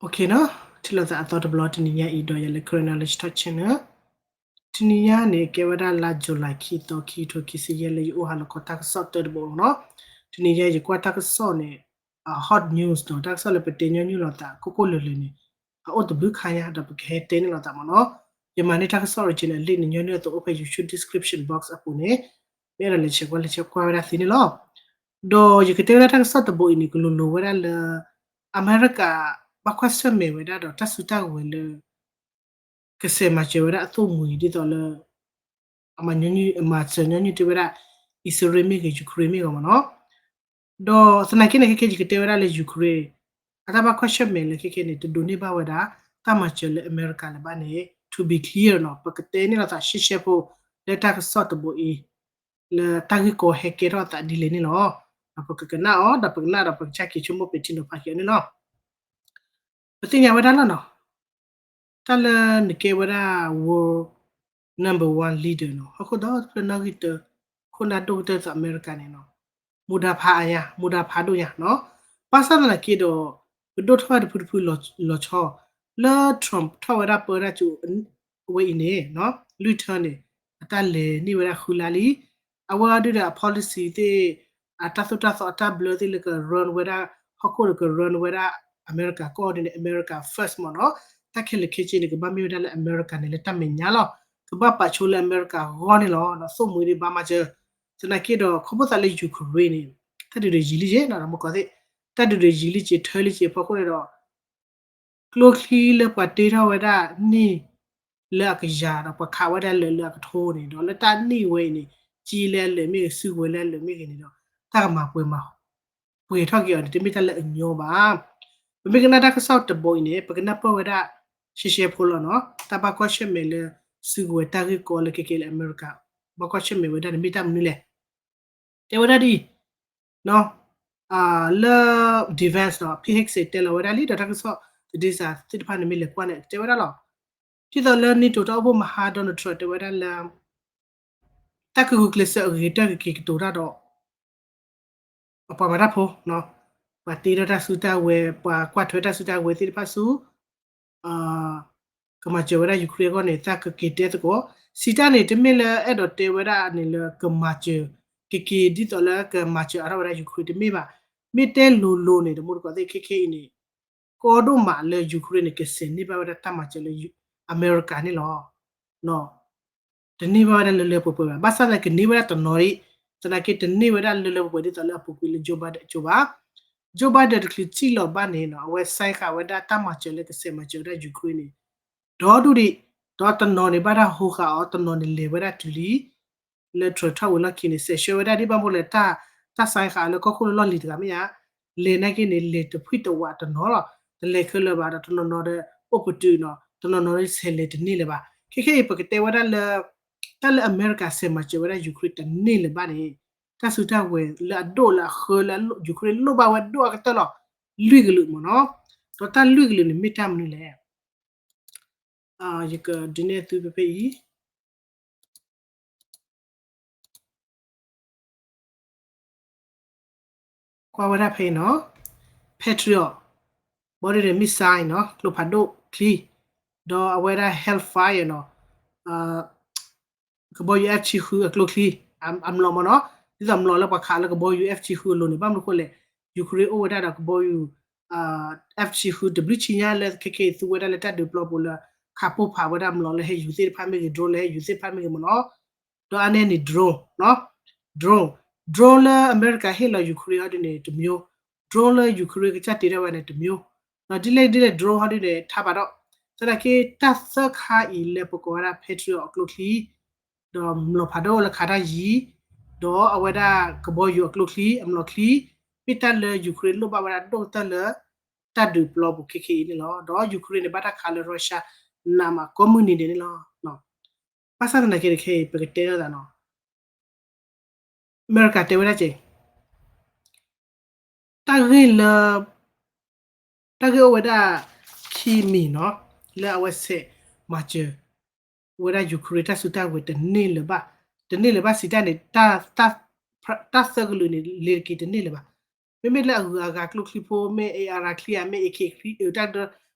နီၤ, ထံၣ်လိာ်သးအသီတဘျီတနံၤညါအံၤဒီး ယလဲၤ Karen Knowledge Talk Channel. တနံၤညါန့ၣ် ကဲဝဲဒၣ်လါ July ခံသီ ခံကထိခံဆံယဲၢ် လၢယအိၣ်ဟးလီၤခီတၢ်ကစီၣ်တၢတဘိနီၤ. တနံၤညါယကွၢ်တၢ်ကစီၣ်န့ၣ် hot news ဒီးတၢ်ကစီၣ်လၢပတဲညီနုၢ်လိာ်သးကိၣ်ကိၣ်လၢၤလၢၤန့ၣ် အအိၣ်တဘျုးခါညါ ဒီးပကဟဲတဲန့ၢ်လိာ်သးမ့ၢ်နီၤ. ယမၤန့ၢ်တၢ်ကစီၣ် original link န့ၣ် ညီနုၢ်အသိးအိၣ်ဖဲ YouTube description box အပူၤန့ၣ် မ့ၢ်အဲၣ်ဒိးလဲၤဆဲးကွၢ်လဲၤဆဲးကွၢ်ဝဲဒၣ်သ့န့ၣ်လီၤ. ဒီးယကတဲဝဲဒၣ်တၢ်ကစီၣ်တဘိအံၤန့ၣ် ကလိၤလိၤဝဲဒၣ်လၢ အမဲရကၤ ဘၣ်ကွၢ်ဆၢၣ်မဲာ်ဝဲဒၣ်ဒီးတၢ်စုတၢ်ဝဲၤလၢ ကစဲးမၤစၢၤဝဲဒၣ်အသိၣ်မှံၤ ဒ်သိးလၢ အမၤစၢၤညီနုၢ်တ့ၢ်ဝဲဒၣ် အံၣ်စရ့လးမ့ၢ်ဂ့ၤ ယူၤခရ့ၣ်မ့ၢ်ဂ့ၤမ့ၢ်နီၤ. ဒီးသနာ်က့န့ၣ် ခဲခဲယကတဲဝဲဒၣ်လၢ ယူၤခရ့ၣ် အတၢ်ဘၣ်ကွၢ်ဆၢၣ်မဲာ်လၢခဲခဲန့ၣ် တဒိးန့ၢ်ဘၣ်ဝဲဒၣ် တၢ်မၤစၢၤလၢအမဲရကၤလၢၤဘၣ်န့ၣ် to be clear နီၤ ပကတဲန့ၢ်လိာ်သးရှဲရှဲဖိ လၢတၢ်ကစီၣ်တဘိအံၤ လၢတၢ်ဂ့ၢ်ကီဟဲကဲထီၣ်အသးဒ်လဲၣ်န့ၣ်လီၤ. ဒီးပကကနၣ်အီၤ ဒီးပကနၣ်ဒီးပကစၢ်က့ၤဆိကမိၣ်ပဲာ်ထံနီၤဖးက့ၤအီၤန့ၣ်လီၤ. ပသ့ၣ်ညါဝဲဒၣ်လီၤနီၤ, တၢ်လၢနကဲဝဲဒၣ် world number one leader နီၤ ဟီၣ်ခိၣ်ဒီတဖျၢၣ်နီၣ်ဂံၢ်တၢ ခိၣ်နၢ်ဒိၣ်ကတၢၢ်သးအမဲရကၤန့ၣ်နီၤ, မူဒါဖးအါညါ မူဒါဖးဒိၣ်ညါနီၤ. ဘၣ်ဆၣ်သနာ်က့ဒီး ပဒိၣ်ထီၣ်ဝဲတဖုတဖုလီၤဆီ လၢ Trump ထီၣ်ဝဲဒၣ်ပၢတၢ်ကၠိ အဝဲအံၤန့ၣ် လွံၢ်ထၢန့ၣ် အတၢ်လဲၤန့ၢ်ဝဲဒၣ်ဃုလါလံ. အဝဲအံၤဒုးဒီးအ policy သ့ၣ် အတၢ်သိၣ်တၢ်သီအတၢ်ဘျၢသ့ၣ်လၢက run ဝဲဒၣ် ဟီၣ်ခိၣ်ဒီးက run ဝဲဒၣ် အမဲရကၤကီၢ်ဒ်န့ၣ် America first မ့ၢ်နီၤ. တၢ်ခဲလၢာ်ခဲဆ့န့ၣ် ကဘၣ်မ့ၢ်ဝဲဒၣ်လၢအမဲရကၤန့ၣ်လၢတၢ်မဲာ်ညါလီၤ. ကဘၣ်ပာ်ဆိလၢအမဲရကၤဂီၢ်န့ၣ်လီၤ. ဒီးသိၣ်မှံၤဒ်ဘၣ်မၤစၢၤ သနာ်က့ဒီး ခီဖျိသးလၢ ယူၤခရ့ၣ်န့ၣ် တၢ်ဒုးဒီးယံၤလံက့နီၤ မ့ၢ်ကီးသ့ၣ် တၢ်ဒုးဒီးယံၤလံက့ ထၢလံက့အဖီခိၣ်န့ၣ်ဒီး ကျိချံလၢပှၤတ့ထီၣ်ဝဲဒၣ်န့ၢ်လၢအကယၤဒီး ပှၤခးဝဲဒၣ်လၢာ်လၢအကထိန့ၣ်ဒီး လၢတၢ်န့ၢ်ဝဲအံၤန့ၣ် ကၠံလၢအလၢာ်မ့ၢ်ဂ့ၤ စုကဝဲၤလၢအလၢာ်မ့ၢ်ဂ့ၤန့ၣ်ဒီး တၢ်ကမၤပှဲၤမၤပှဲၤထီၣ်က့ၤအီၤန့ၣ် တမ့ၢ်တၢ်လၢအညီဘၣ်. ပမ့ၢ်ကနၣ်တၢ်ကစီၣ်တဘိအံၤန့ၣ် ပကနၢ်ပၢၢ်ဝဲဒၣ် ရှဲရှဲဖိလီၤနီၤ တၢ်ဘၣ်ကွၢ်ဆၢၣ်မဲာ်လၢ စုကဝဲၤတၢ်ဂ့ၢ်ကီလၢခဲက့လၢအမဲရကၤ ဘၣ်ကွၢ်ဆၢၣ်မဲာ်ဝဲဒၣ်န့ၣ်မ့ၢ်တၢ်မနုၤလဲၣ်. တဲဝဲဒၣ်ဒ်အံၤ လၢ defense နီၤ Pete Hegseth တဲလီၤဝဲဒၣ်လံ ဒီးတၢ်ကစီၣ် သတင်းစာ သ့ၣ်တဖၣ်န့ၣ်မ့ၢ်လဲၤကွၢ်န့ၣ် တဲဝဲဒၣ်လီၤ. ဒ်သိးလၢ NATO တၢ်အိၣ်ဖှိၣ်မဟါ Donald Trump တဲဝဲဒၣ်လၢ တၢ်ကဂုာ်ကျဲးစၢးအဂ့ၤကတၢၢ်ကက့ၤကတိၤတၢ်ဒီး အပှၤမၤတၢ်ဖိ ပှၤတ့ထီၣ်တၢ်စုတၢ်ဝဲၤ ပှၤကွၢ်ထွဲတၢ်စုတၢ်ဝဲၤသ့ၣ်တဖၣ်ဆူ ကမၤစၢၤဝဲဒၣ် ယူၤခရ့ၣ်အဂီၢ်န့ၣ် တၢ်ကက့ၤတဲသကိး စံးတၢ်န့ၣ် တမ့ၢ်လၢအဲၣ်ဒိးတဲဝဲဒၣ်န့ၣ်လၢကမၤစၢၤ ကက့ၤဒ်သိးလၢကမၤစၢၤအါထီၣ်ဝဲဒၣ် ယူၤခရ့ၣ် တမ့ၢ်ဘၣ်. မ့ၢ်တဲလိၤလိၤန့ၣ် တမူတကိးသ့ၣ်ခဲခဲအံၤန့ၣ် ကီဒိၣ်မးလၢ ယူၤခရ့ၣ်န့ၣ် ကစဲးန့ၢ်ဘၣ်ဝဲဒၣ်တၢ်မၤစၢၤလၢ အမဲရကၤန့ၣ်လီၤ. တန့ၢ်ဘၣ်ဝဲဒၣ်လၢလၢပှဲၤပှဲၤဘၣ်. ဘၣ်ဆၣ်သနာ်က့ ကန့ၢ်ဝဲဒၣ်တနီၤအံၤ သနာ်က့တန့ၢ်ဝဲဒၣ်လၢလၢပှဲၤပှဲၤဒ်သိးလၢအပူၤကွံာ်လၢ Joe Biden အကၠိဘၣ်. Joe Biden တချုးစံၣ်လီၤဘၣ်န့ၣ်နီၤ အဝဲ sign ဃာ်ဝဲဒၣ်တၢ်မၤစၢၤလၢကစဲးမၤစၢၤဝဲဒၣ် ယူၤခရ့ၣ်န့ၣ် ဒီဒူၣ်ဒံး, ဒီးတနီၤန့ၣ်ဘၣ်တၢ်ဟိဃာ်အီၤ တနီၤန့ၣ်လဲၤဝဲဒၣ်တုၤလံ လၢ Trump ထီၣ်ဝံၤလီၢ်ခံန့ၣ် စဲးဆှၢဝဲဒၣ်ဒ်ဘၣ်မိၢ်လဲၣ် တၢ် တၢ် sign ဃာ်လၢကီၢ်ခိၣ်လၢလီၢ်လံၤတဂၤမ့ၢ်ဧါ, လဲၤနာ်က့န့ၣ် လဲၤတဖှံၣ်တဝးတနီၤလီၤ. တလဲၤခဲလၢာ်ဘၣ်ဒီးတနီၤနီၤဒီး အိၣ်ပတုာ်နီၤ တနီၤနီၤဒီးဆဲးလဲၤတန့ၢ်လၢၤဘၣ်. ခဲခဲအံၤပကတဲဝဲဒၣ်လၢ တၢ်လၢအမဲရကၤစဲးမၤစၢၤဝဲဒၣ် ယူၤခရ့ၣ်တန့ၢ်လၢၤဘၣ်န့ၣ် တၢ်စုတၢ်ဝဲၤလၢအဒိၣ်လၢအဃၢလၢ ယူၤခရ့ၣ်လိၣ်ဘၣ်ဝဲဒိၣ်အကတၢၢ်လီၤ. လွံၢ်ကလုာ်မ့ၢ်နီၤ, ဒီးတၢ်လွံၢ်ကလုာ်န့ၣ်မ့ၢ်တၢ်မနုၤလဲၣ်. ယကဒုးနဲၣ်သုဖဲဖဲအံၤ ကွၢ်ဝဲဒၣ်ဖဲအံၤနီၤ, Patriot ဘီဒ်န့ၣ် missile နီၤ ကျိဖးဒိၣ်ချံ, ဒီးအဝဲဒၣ် Hellfire နီၤ ကဘီယူၤ F ဆံဃုအကျိချံ, အမျိာ်မ့ၢ်နီၤ, ဒ်သိးမျိာ်လၢပှၤခးလၢကဘီယူၤ F ဆံဃုအလိၤန့ၣ် ဘၣ်မနုၤအဃိလဲၣ်, ယူၤခရ့ၣ်အိၣ်ဝဲဒၣ်ဒီးကဘီယူၤ F ဆံဃုတဘျုးဆံညါလၢခဲခဲအံၤသူဝဲဒၣ်လၢတၢ်ဒုးပျီပူၤလၢ ခးပိၢ်ဖးဝဲဒၣ်မျိာ်လၢဟဲယူၤသ့ၣ်တဖၣ်မ့ၢ်ဂ့ၤ drone လၢဟဲယူၤသ့ၣ်တဖၣ်မ့ၢ်ဂ့ၤမ့ၢ်နီၤ, ဒီးအါန့ၢ်န့ၣ် drone နီၤ, drone, drone လၢအမဲရကၤဟ့ၣ်လီၤယူၤခရ့ၣ်ဟီဒ်န့ၣ်တမျိာ်, drone လၢယူၤခရ့ၣ်ကစၢ်တ့ထီၣ်ဝဲန့ၣ်တမျိာ်, ဒီးဒ်လဲၣ်ဒ်လဲၣ် drone ဟီဒ်န့ၣ် ထါဘၣ်ဒီး သနာ်က့တၢ်သၢခါအံၤလၢပကိးဝဲဒၣ် Patriot အကျိချံ, ဒီးမျိာ်ဖးဒိၣ်လၢခးတၢ်ယံၤ, ဒီးအဝဲဒၣ်ကဘီယူၤအကျိချံ အမျိာ်ချံ, မ့ၢ်တၢ်လၢယူၤခရ့ၣ်လိၣ်ဘၣ်ဝဲဒၣ်ဒိၣ်ကတၢၢ်လၢ တၢ်ဒုးပျီပူၤခဲခဲအံၤန့ၣ်လီၤ. ဒီးယူၤခရ့ၣ်န့ၣ် ဘၣ်တၢ်ခးလၢ Russia နးမးကိးမုၢ်နံၤဒဲးန့ၣ်လီၤ. ဘၣ်ဆၣ်သနာ်က့တခဲအံၤ ပကတဲလိာ်သးနီၤ အမဲရကၤတဲဝဲဒၣ်က့ၤ တၢ်ဂ့ၢ်လၢ တၢ်ဂ့ၢ်အိၣ်ဝဲဒၣ်ခံမံၤနီၤ လၢအဝဲဆဲးမၤစၢၤ ဝဲဒၣ်ယူၤခရ့ၣ်တၢ်စုတၢ်ဝဲၤတန့ၢ်လၢၤဘၣ်, တန့ၢ်လၢၤဘၣ်စံးတၢ်န့ၣ် တၢ်သၢကလုာ်န့ၣ် လဲၤတက့ၤတန့ၢ်လၢၤဘၣ်. မ့မ့ၢ်လၢအဂုၤအဂၤကျိချံဖိ မ့ၢ် AR ချံဧါ မ့ၢ် AK ချံဧါ တၢ်ဒီး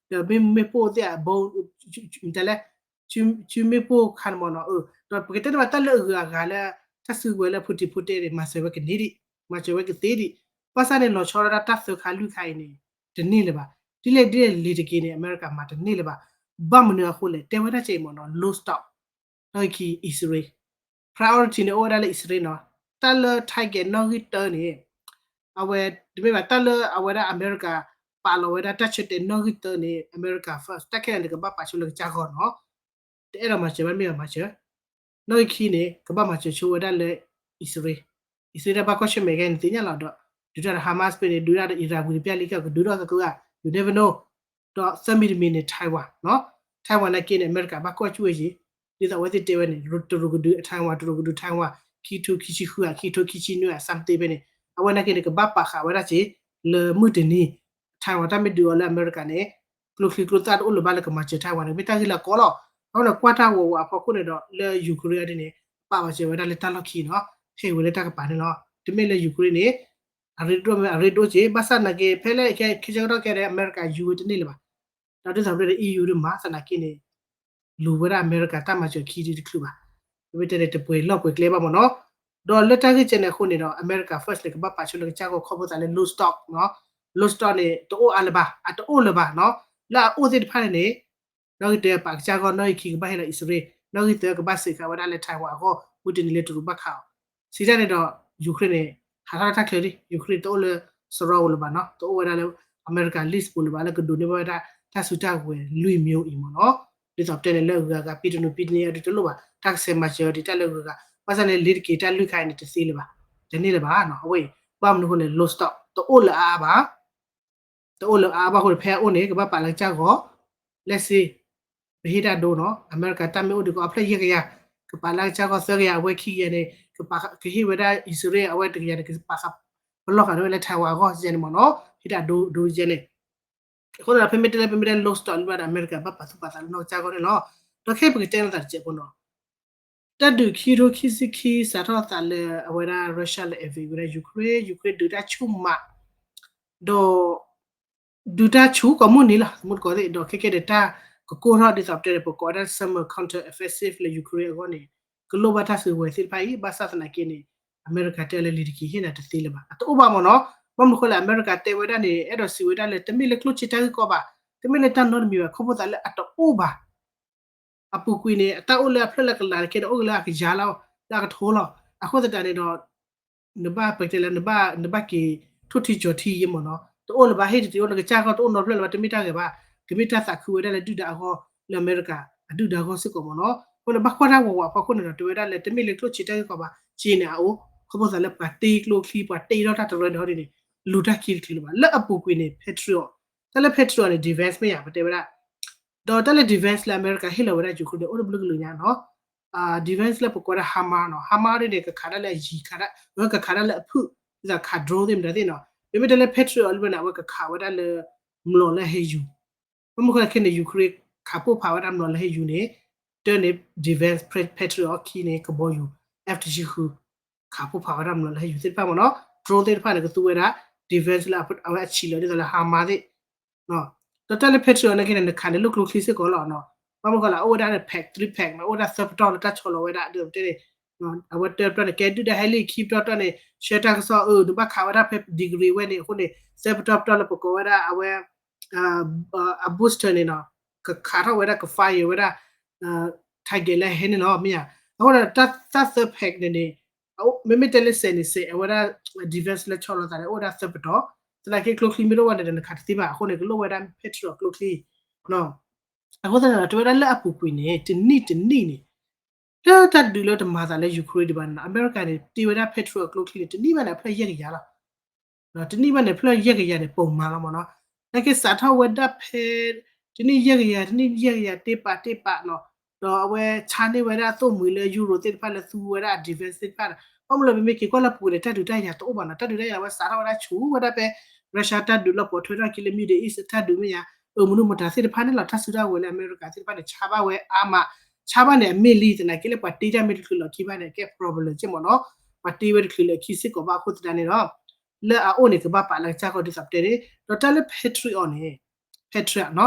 မ့ၢ်ပိၢ်သ့ၣ်အဘိ တလဲ စုမ့ၢ်ပိၢ်ခါန့ၣ်မ့ၢ်နီၤ, ဒီးပကတဲတဘၣ်တၢ်လၢအဂုၤအဂၤလၢ တၢ်စုကဝဲၤလၢ Putin ဖိတဲန့ၣ် မၤစၢၤဝဲကန့ၢ်ဒံး, မၤစၢၤဝဲကသ့ဒံး, ဘၣ်ဆၣ်န့ၣ် လီၤဆီဒၣ်တၢ်သၢခါလွံၢ်ခါအံၤန့ၣ် တန့ၢ်လၢၤဘၣ်, ဒ်လဲၣ်ဒ်လဲၣ်လံၤတက့ၢ်န့ၣ် အမဲရကၤမၤတန့ၢ်လၢၤဘၣ်, ဘၣ်မနုၤအဃိလဲၣ် တဲဝဲဒၣ်ကဲအံၤမ့ၢ်နီၤ low stock နီၣ်ဂံၢ်ခံ အံၣ်စရ့လး priority န့ၣ် အိၣ်ဝဲဒၣ်လၢအံၣ်စရ့လးနီၤ, တၢ်လၢ target နီၣ်ဂံၢ်တၢန့ၣ် အဝဲ တမ့ၢ်ဘၣ်တၢ်လၢအဝဲဒၣ်အမဲရကၤ ပာ်လီၤဝဲဒၣ်တၢ်ဆၢတဲာ်နီၣ်ဂံၢ်တၢန့ၣ် အမဲရကၤ first တၢ်ခဲလၢာ်န့ၣ် ကဘၣ်ပာ်ဆိလၢကစၢ်ဂီၢ်နီၤ, တအဲၣ်ဒိးမၤစၢၤဘၣ်တမ့ၢ်ဘၣ်မၤစၢၤ, နီၣ်ဂံၢ်ခံန့ၣ် ကဘၣ်မၤစၢၤဆိဝဲဒၣ်လၢ အံၣ်စရ့လး, အံၣ်စရ့လးတၢ်ဘၣ်ကွၢ်ဆၢၣ်မဲာ်ခဲအံၤန့ၣ် သ့ၣ်ညါလီၤဒီး ဒုးတၢ်ဒီး Hamas ဖဲန့ၣ် ဒုးတၢ်ဒီး Iran ဝံၤတပျၢ်လံကကဒုးထီၣ်သကိးဧါ, you never know, ဒီးသၢမံၤတမံၤန့ၣ် Taiwan နီၤ, Taiwan နာ်က့န့ၣ် အမဲရကၤဘၣ်ကွၢ်ကၠူၣ်ဝဲယံၤ, ဒ်သိးအဝဲသ့ၣ်တဲဝဲန့ၣ် တရူးကဒုး Taiwan တရူးကဒုး Taiwan ခံထိခံဆံဃုဧါ ခံထိခံဆံနွံဧါ something ဖဲန့ၣ် အဝဲနာ်က့န့ၣ် ကဘၣ်ပာ်ဃာ်ဝဲဒၣ်က့ၤ လၢမုၢ်တနံၤ Taiwan တၢ်မ့ၢ်ဒုးအီၤလၢအမဲရကၤန့ၣ် ကျိချံကျိသၣ်တအိၣ်လၢၤဘၣ်လၢကမၤစၢၤ Taiwan န့ၣ် မ့ၢ်တၢ်ဂ့ၢ်လၢအကီလီၤ, အဃိန့ၣ် ကွၢ်တၢ်ဂီၤဝဲအဖီခိၣ်န့ၣ်ဒီး လၢ Ukraine အဒ်န့ၣ် ပာ်မၤစၢၤဝဲဒၣ်လၢတၢ်လီၢ်ခံနီၤ, ဟဲဝဲလၢတၢ်ကပၤန့ၣ်လီၤ, တမ့ၢ်လၢ Ukraine န့ၣ် အရ့ဒိၣ်မ့ၢ်အရ့ဒိၣ်က့ၤ ဘၣ်ဆၣ်နာ်က့ ဖဲလၢခဲဆၢကတီၢ်ခဲအံၤ အမဲရကၤယူၤဝဲတန့ၢ်လၢၤဘၣ်, ဒီးဒ်သိးပတဲဒီး EU ဒ်မး သနာ်က့န့ၣ် လူၤဝဲဒၣ်အမဲရကၤတၢ်မၤစၢၤခံဒ်တချုးဘၣ်, ပမ့ၢ်တဲန့ၣ် တပှဲၤလီၢ်ပှဲၤကျဲဘၣ်မ့ၢ်နီၤ, ဒီးလၢတၢ်ဂ့ၢ်ကဲန့ၣ်အဃိန့ၣ်ဒီး America First န့ၣ် ကဘၣ်ပာ်ဆိလၢကစၢ်ဂီၢ်ခီဖျိသးလၢ low stock နီၤ, low stock န့ၣ် တအိၣ်အါလၢၤဘၣ် အတအိၣ်လၢၤဘၣ်နီၤ, လၢအအိၣ်သ့ၣ်တဖၣ်န့ၣ်န့ၣ် နီၣ်ဂံၢ်တၢပာ်ကစၢ်ဂီၢ် နီၣ်ဂံၢ်ခံကဘၣ်ဟ့ၣ်လီၤအံၣ်စရ့လး, နီၣ်ဂံၢ်သၢကဘၣ်စ့းဃာ်ဝဲဒၣ်လၢ Taiwan အဂီၢ် မုၢ်တနံၤလၢတရူးဘၣ်ခးအီၤ, စံးတၢ်န့ၣ်ဒီး Ukraine န့ၣ် ဟးထီၣ်တၢ်ချၢလံ, Ukraine တအိၣ်လၢ စရီပူၤလၢၤဘၣ်နီၤ, တအိၣ်ဝဲဒၣ်လၢ အမဲရကၤ list ပူၤလၢၤဘၣ် လၢကဒိးန့ၢ်ဘၣ်ဝဲဒၣ် တၢ်စုတၢ်ကဝဲၤလွံၢ်မျိုးအံၤမ့ၢ်နီၤ, ဒ်သိးပတဲန့ၣ်လၢအဂုၤအဂၤ ပံတနူပံတနံအဒုးတလိၣ်ဘၣ်, တၢ်ကဆဲးမၤစၢၤဒံးတၢ်လၢအဂုၤအဂၤ, ဘၣ်ဆၣ်န့ၣ် လံၤတက့ၤတၢ်လွံၢ်ခါအံၤန့ၣ် တသ့လၢၤဘၣ်, တန့ၢ်လၢၤဘၣ်နီၤ, အဝဲအံၤ ဘၣ်မနုၤအဃိလဲၣ် low stock တအိၣ်လၢအအါဘၣ် တအိၣ်လၢအအါဘၣ်အဃိန့ၣ် ဖဲအအိၣ်န့ၣ် ကဘၣ်ပာ်လၢကစၢ်ဂီၢ်, လၢစ့ ပဟ့ၣ်တၢ်ဒိနီၤ, အမဲရကၤတၢ်မ့ၢ်အိၣ်ဒံးကီး အဖျၢၣ်ယဲၢ်ကယၤ, ကပာ်လၢကစၢ်ဂီၢ်သၢကယၤ, အဝဲခံကယၤန့ၣ် ကဟ့ၣ်ဝဲဒၣ်အံၣ်စရ့လး, အဝဲတကယၤန့ၣ် ကပာ်ဃာ် ပလီၢ်ဃာ်န့ၢ်ဝဲလၢ Taiwan အဂီၢ်ယဲၢ်န့ၣ်မ့ၢ်နီၤ, ဟ့ၣ်တၢ်ဒိဒိယဲၢ်န့ၣ်, အဃိသတးဒီး ဖဲမ့ၢ်တဲလၢ ဖဲမ့ၢ်တဲ low stock လၢဘၣ်ဒီး အမဲရကၤဘၣ်ပာ်သူၣ်ပာ်သးလၢနီၢ်ကစၢ်ဂီၢ်န့ၣ်လီၤ, ဒီးခဲအံၤပကတဲလိာ်သးတစဲးဖိနီၤ တၢ်ဒုးခံထိခံဆံခံ စးထီၣ်သးလၢအဝဲဒၣ် Russia လၢ invade ဝဲဒၣ် Ukraine, Ukraine ဒုးတၢ်ဆူၣ်မး, ဒီး ဒုးတၢ်ဆူၣ်ကိးမုၢ်နံၤလီၤ, မုၢ်တကိးသ့ၣ်, ဒီးခဲကဲန့ၣ် တၢ်ကကိၢ်ထီၣ်ဒ်သိးပတဲန့ၣ် ပကိးဝဲဒၣ် summer counter offensive လၢ Ukraine အဂီၢ်န့ၣ် ကလိၣ်ဘၣ်တၢ်စုကဝဲၤသ့ၣ်တဖၣ်အံၤ, ဘၣ်ဆၣ်သနာ်က့န့ၣ် အမဲရကၤတဲလၢလံၤတက့ၤဟ့ၣ်နၤတသ့လၢၤဘၣ်, အတအိၣ်ဘၣ်မ့ၢ်နီၤ, ဘၣ်မနုၤအဃိလဲၣ် အမဲရကၤတဲဝဲဒၣ်န့ၣ် အဲၣ်ဒိးစံးဝဲဒၣ်လၢ တမ့ၢ်လၢကျိၣ်စ့တၢ်ဂ့ၢ်ကီဘၣ်, တမ့ၢ်လၢတၢ်နီတမံၤဘၣ်, ခီဖျိသးလၢအတအိၣ်ဘၣ် အပူၤကွံာ်န့ၣ် အတၢ်အိၣ်လၢအဖျၢၣ်လၢကလၤတက့ၢ်ဒီး အိၣ်လၢအကယၤလီၤ, လၢအကထိလီၤ, အဃိသတးန့ၣ်ဒီး နဘၣ်ပတဲလၢ နဘၣ်က့ၤထိၣ်ထံကၠီၤထံယဲၢ်မ့ၢ်နီၤ, တအိၣ်လၢၤဘၣ် ဟ့ၣ်တတ့ၢ်အိၣ်လၢကစၢ်ဂီၢ် တအိၣ်နီတဖျၢၣ်လၢၤဘၣ် တမ့ၢ်တၢ်ဂ့ၤဘၣ်, ကမ့ၢ်တၢ်သးခုဝဲဒၣ်လၢဒုၣ်ဒါအဂီၢ် လၢအမဲရကၤအဒုၣ်ဒါအဂီၢ်စ့ၢ်ကီးမ့ၢ်နီၤ, အဃိန့ၣ် ဘၣ်ကွၢ်တၢ်ဝးဝးအဖီခိၣ်န့ၣ်ဒီး တဲဝဲဒၣ်လၢ တမ့ၢ်လၢကျိၣ်စ့တၢ်ဂ့ၢ်ကီဘၣ်, စ့န့ၣ်အအိၣ်, ခီဖျိသးလၢပှၤတ့ကျိချံ ပှၤတ့ထီၣ်တၢ်တရၢန့ၣ်ဟီဒ်န့ၣ်, လူၤတၢ်ခံတချုးလၢၤဘၣ်, လၢအပူၤကွံာ်န့ၣ် Patriot, တၢ်လၢ Patriot န့ၣ် defense မ့ၢ်ယါ ပတဲဝဲဒၣ် ဒီးတၢ်လၢ defense လၢအမဲရကၤဟ့ၣ်လီၤဝဲဒၣ် Ukraine န့ၣ် အိၣ်တဘျုးကလုာ်ညါနီၤ, defense လၢပကိးဝဲဒၣ် HIMARS နီၤ, HIMARS ဒ်န့ၣ် ကခးဒၣ်လၢအယံၤ, ဝဲကခးဒၣ်လၢအဖုၣ်, ဒ်သိးခး drone သ့ၣ်မတၤသ့ၣ်နီၤ, မ့မ့ၢ်တဲလၢ Patriot လၢန့ၣ် အဝဲကခးဝဲဒၣ်လၢ မျိာ်လၢဟဲယူၤ, ဘၣ်မနုၤအဃိလဲၣ်ခဲန့ၣ် Ukraine ခးပိၢ်ဖးဝဲဒၣ်မျိာ်လၢဟဲယူၤန့ၣ်, တၢန့ၣ် defense Patriot အခံန့ၣ် ကဘီယူၤ F တဆံဃု ခးပိၢ်ဖးဝဲဒၣ်မျိာ်လၢဟဲယူၤသ့ၣ်တဖၣ်မ့ၢ်နီၤ, drone သ့ၣ်တဖၣ်န့ၣ် ကသူဝဲဒၣ် defense လၢအဝဲအဆံးလီၤဒ်သိးလၢ HIMARS သ့ၣ် တၢ်လၢ Patriot နာ်က့န့ၣ် နခးန့ၣ် လိၣ်ကျိချံစ့ၢ်ကီးလီၤနီၤ, ဘၣ်မနုၤအဃိလဲၣ် အအိၣ်ဝဲဒၣ်လၢ pack three pack နီၤ, အိၣ်ဝဲဒၣ်သၢပတီၢ်လၢတၢ်ဆီလီၤဝဲဒၣ် ဒ်ပတဲန့ၣ်, အဝဲတၢပတီၢ်န့ၣ် ကဲဒုၣ်ဒါဟဲလံ ခံပတီၢ်တၢ်န့ၣ် ဆှၢတၢ်ကစီၣ်အၢ နဘၣ်ခးဝဲဒၣ်ဖဲ degree ဝဲန့ၣ် အဃိန့ၣ် သၢပတီၢ်ပတီၢ်လၢပကိးဝဲဒၣ်အဝဲ အ booster န့ၣ်နီၤ, ကခးထီၣ်ဝဲဒၣ် က fire ဝဲဒၣ် target လၢအဟဲန့ၣ်လီၤ မ့ၢ်ဧါ, အဃိဒီးတၢ်သၢ pack န့ၣ်န့ၣ် မ့မ့ၢ်တဲလၢစဲးန့ၣ် စဲးအဝဲဒၣ် defense လၢဆီလီၤသးန့ၣ် အိၣ်ဝဲဒၣ်သၢပတီၢ်, သနာ်က့ကျိချံမ့ၢ်တအိၣ်ဘၣ်န့ၣ်ဒီး နခးတသ့ဘၣ်, အဃိန့ၣ် ကလိၣ်ဝဲဒၣ် Patriot ကျိချံ အဃိသတးန့ၣ်ဒီး တဲဝဲဒၣ်လၢအပူၤကွံာ်န့ၣ် တနံၣ်တနံၣ်န့ၣ် လၢတၢ်ဒုးလၢတမၤသးလၢ Ukraine ဒံးဘၣ်န့ၣ်နီၤ, အမဲရကၤန့ၣ် တ့ဝဲဒၣ် Patriot ကျိချံန့ၣ် တနံၣ်ဘၣ်န့ၣ် အဖျၢၣ်ယဲၢ်ကယၤလီၤ. တနံၣ်ဘၣ်န့ၣ် ဖျၢၣ်ယဲၢ်ကယၤန့ၣ် ပိာ်မၤလီၤမ့ၢ်နီၤ. နာ်က့စးထီၣ်ဝဲဒၣ်ဖဲ တနံၣ်ယဲၢ်ကယၤ တနံၣ်ယဲၢ်ကယၤ တ့ပာ်တ့ပာ်နီၤ, ဒီးအဝဲဆါန့ၢ်ဝဲဒၣ်အသိၣ်မှံၤလၢ Euro သ့ၣ်တဖၣ်လၢသူဝဲဒၣ်အ defense သ့ၣ်တဖၣ်န့ၣ်, ဘၣ်မနုၤလဲၣ် ပမ့ၢ်က့ၤကွၢ်လၢပူၤန့ၣ် တၢ်ဒုးတၢ်ယၤတအိၣ်ဘၣ်နီၤ, တၢ်ဒုးတၢ်ယၤဝဲစးထီၣ်ဝဲဒၣ်ဆူၣ်ဝဲဒၣ်ဖဲ Russia တၢ်ဒုးလီၤပိာ်ထွဲထီၣ်က့ၤလၢ Middle East တၢ်ဒုးမ့ၢ်ယါ, အၢ မနုၤမတၤသ့ၣ်တဖၣ်န့ၣ်လီၤ, တၢ်စုတၢ်ဝဲၤလၢအမဲရကၤသ့ၣ်တဖၣ်န့ၣ် ဆါဘၣ်ဝဲအါမး, ဆါဘၣ်န့ၣ် အမ့ၢ်လံ သနာ်က့လၢပှၤတ့တၢ်မ့ၢ်တချုးလၢခံဘၣ်န့ၣ် ကဲ problem က့မ့ၢ်နီၤ, ပှၤတ့ဝဲတချုးလၢခံစ့ၢ်ကီးဘၣ်အဃိသတးန့ၣ်ဒီး လၢအအိၣ်န့ၣ် ကဘၣ်ပာ်လၢကစၢ်ဂီၢ်ဒ်သိးပတဲန့ၣ်, ဒီးတၢ်လၢ Patriot န့ၣ် Patriot နီၤ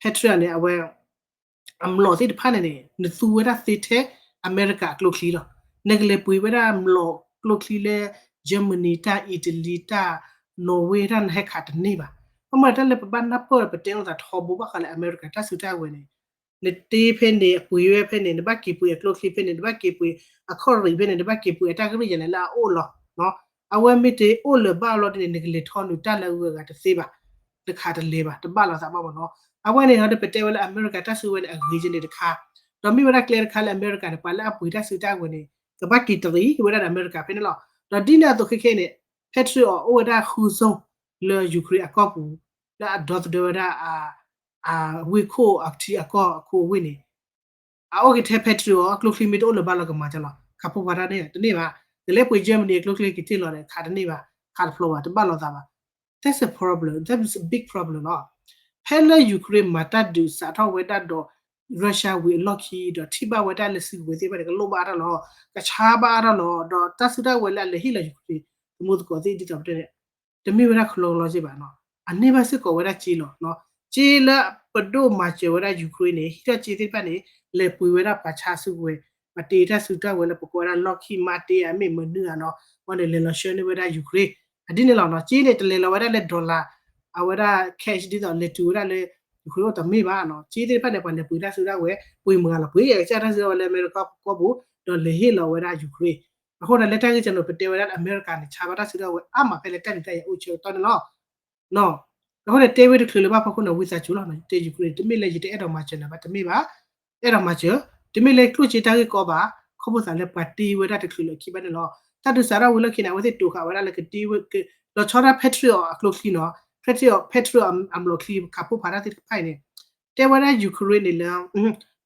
Patriot န့ၣ် အဝဲ အမျိာ်သ့ၣ်တဖၣ်န့ၣ်န့ၣ် နသူဝဲဒၣ်သ့ထဲအမဲရကၤအကျိချံလီၤ. နကလဲၤပှ့ၤဝဲဒၣ်မျိာ်ကျိချံလၢ Germany တၢ် Italy တၢ် Norway တၢ် နဟဲခးတန့ၢ်ဘၣ်. ဘၣ်မနုၤတၢ်လၢပဘၣ်နၢ်ပၢၢ်ပတဲလိာ်သးထီဘိဘၣ်ဃးလၢအမဲရကၤတၢ်စုတၢ်ဝဲၤန့ၣ် နတ့ဖဲန့ၣ် အပှ့ၤဝဲဖဲန့ၣ် နဘၣ်က့ၤပှ့ၤအကျိချံဖဲန့ၣ် နဘၣ်က့ၤပှ့ၤအခီၣ်ရံၣ်ဖဲန့ၣ် နဘၣ်က့ၤပှ့ၤအတၢ်ကရံၣ်ယဲၢ်လဲၣ်လၢအအိၣ်လီၤ. အဝဲမ့ၢ်တအိၣ်လၢၤဘၣ်လီၤဒ်န့ၣ် နကလဲၤထီနုာ်တၢ်လၢအဂုၤအဂၤတသ့ဘၣ်. နခးတလဲၤဘၣ် တဘၣ်လိာ်သးဘၣ်မ့ၢ်နီၤ. အဝဲန့ၣ်ဒီးပတဲဝဲလၢအမဲရကၤတၢ်စုဝဲၤန့ၣ် အဂ့ၤကန့ၣ်တခါ, ဒီးမ့ၢ်ဝဲဒၣ်ကျဲတခါလၢအမဲရကၤန့ၣ် ပှၤလၢအပှ့ၤတၢ်စုတၢ်ဝဲၤန့ၣ် ကဘၣ်က့ၤတရံးဝဲဒၣ်ဒီးအမဲရကၤဖဲန့ၣ်လီၤ. ဒီးဒ်န့ၣ်အသိးခဲခဲအံၤန့ၣ် Patriot အိၣ်ဝဲဒၣ်ဃုစိၢ်လၢ Ukraine အကီၢ်ပူၤ လၢအဒီသဒၢဝဲဒၣ် အဝ့ၢ်ခိၣ်အထံအကီၢ်အခိၣ်အဝ့ၢ်န့ၣ် အအိၣ်က့ၤထဲ Patriot အကျိချံမ့ၢ်တအိၣ်လၢၤဘၣ်လီၤကမၤကလီၤ ခးဖိပှၤတၢ်န့ၣ် တန့ၢ်ဘၣ်. ကလဲၤပှ့ၤ Germany အကျိချံက့ၤတ့ၢ်လီၤဒီး ခးတန့ၢ်ဘၣ်, ခးတဖျိဘၣ်, တဘၣ်လိာ်သးဘၣ်. That's a problem, that's a big problem လီၤ. ဖဲလၢ Ukraine မၤတၢ်ဒုးစးထီၣ်ဝဲဒၣ်ဒီး Russia ဝံၤအလီၢ်ခံ ဒီးထံၣ်ဘၣ်ဝဲဒၣ်လၢစုကဝဲၤသ့ၣ်တဖၣ်န့ၣ် ကလိၣ်ဘၣ်အါထီၣ်လီၤ, ကဆါဘၣ်အါထီၣ်လီၤ, ဒီးတၢ်စုတၢ်ဝဲၤလၢအလဲၤဟ့ၣ်လီၤ Ukraine သမူသကိးသ့ၣ်ဒ်သိးပတဲန့ၣ် တမ့ၢ်ဝဲဒၣ်ခလီကလီစ့ၢ်ဘၣ်နီၤ, အန့ၢ်ဘၣ်စ့ၢ်ကီးဝဲဒၣ်စ့လီၤ. စ့လၢပဒိၣ်မၤစၢၤဝဲဒၣ် Ukraine န့ၣ် ဟံးထီၣ်စ့သ့ၣ်တဖၣ်န့ၣ် လဲၤပှ့ၤဝဲဒၣ်ပှၤဆါစုကဝဲၤ, ပှၤတ့တၢ်စုတၢ်ဝဲၤလၢပကိးဝဲဒၣ် Lockheed Martin အမ့ၢ်မနုၤဧါနီၤ, ဝဲန့ၣ်လဲၤလီၤဆှၢန့ၢ်ဝဲဒၣ် Ukraine အဒ်န့ၣ်လီၤနီၤ. စ့န့ၣ် တလဲၤလီၤဝဲဒၣ်လၢ dollar အဝဲဒၣ် cash ဒ်သိးလဲၤတုၤဝဲဒၣ်လၢ Ukraine အိၣ်တမ့ၢ်ဘၣ်နီၤ. စ့သ့ၣ်တဖၣ်န့ၣ် ပှၤလဲၤပှ့ၤတၢ်စုတၢ်ဝဲၤ, ပှ့ၤမုၢ်ဂၤလီၤ, ပှ့ၤကစၢ်တၢ်စုတၢ်ဝဲၤလၢအမဲရကၤကီၢ်ပူၤ ဒီးလဲၤဟ့ၣ်လီၤဝဲဒၣ် Ukraine. အဃိဒီးလၢတၢ်ဂ့ၢ်ကန့ၣ် ပတဲဝဲဒၣ်လၢအမဲရကၤန့ၣ် ဆါဘၣ်တၢ်စုတၢ်ဝဲၤအါမးဖဲလၢတၢ်ဒုးတၢ်ယၤအိၣ်ဆၢကတီၢ်န့ၣ်လီၤ. အဃိန့ၣ် တဲဝဲတချုးလၢၤဘၣ်ဖီခိၣ်န့ၣ် ဝံသးစူၤလီၤ, တဲ Ukraine တမ့ၢ်လၢယတအဲၣ်ဒိးမၤစၢၤနၤဘၣ်, တမ့ၢ်ဘၣ်, အဲၣ်ဒိးမၤစၢၤ, တမ့ၢ်လၢကျိၣ်စ့တၢ်ဂ့ၢ်ကီဘၣ်, ခီဖျိသးလၢပှၤတ့ဝဲဒၣ်တချုးလၢၤခံဘၣ်န့ၣ်လီၤ. တၢ်ဒုးစးထီၣ်ဝံၤလီၢ်ခံန့ၣ် အဝဲသ့ၣ်တိာ်ဃာ်ဝဲဒၣ်လၢကတ့ဝဲ, လီၤဆီဒၣ် Patriot အကျိချံနီၤ, Patriot, Patriot အမျိာ်ချံခးဖိဖးတၢ်သ့ၣ်တဖၣ်အံၤန့ၣ် တဲဝဲဒၣ် Ukraine န့ၣ်လၢ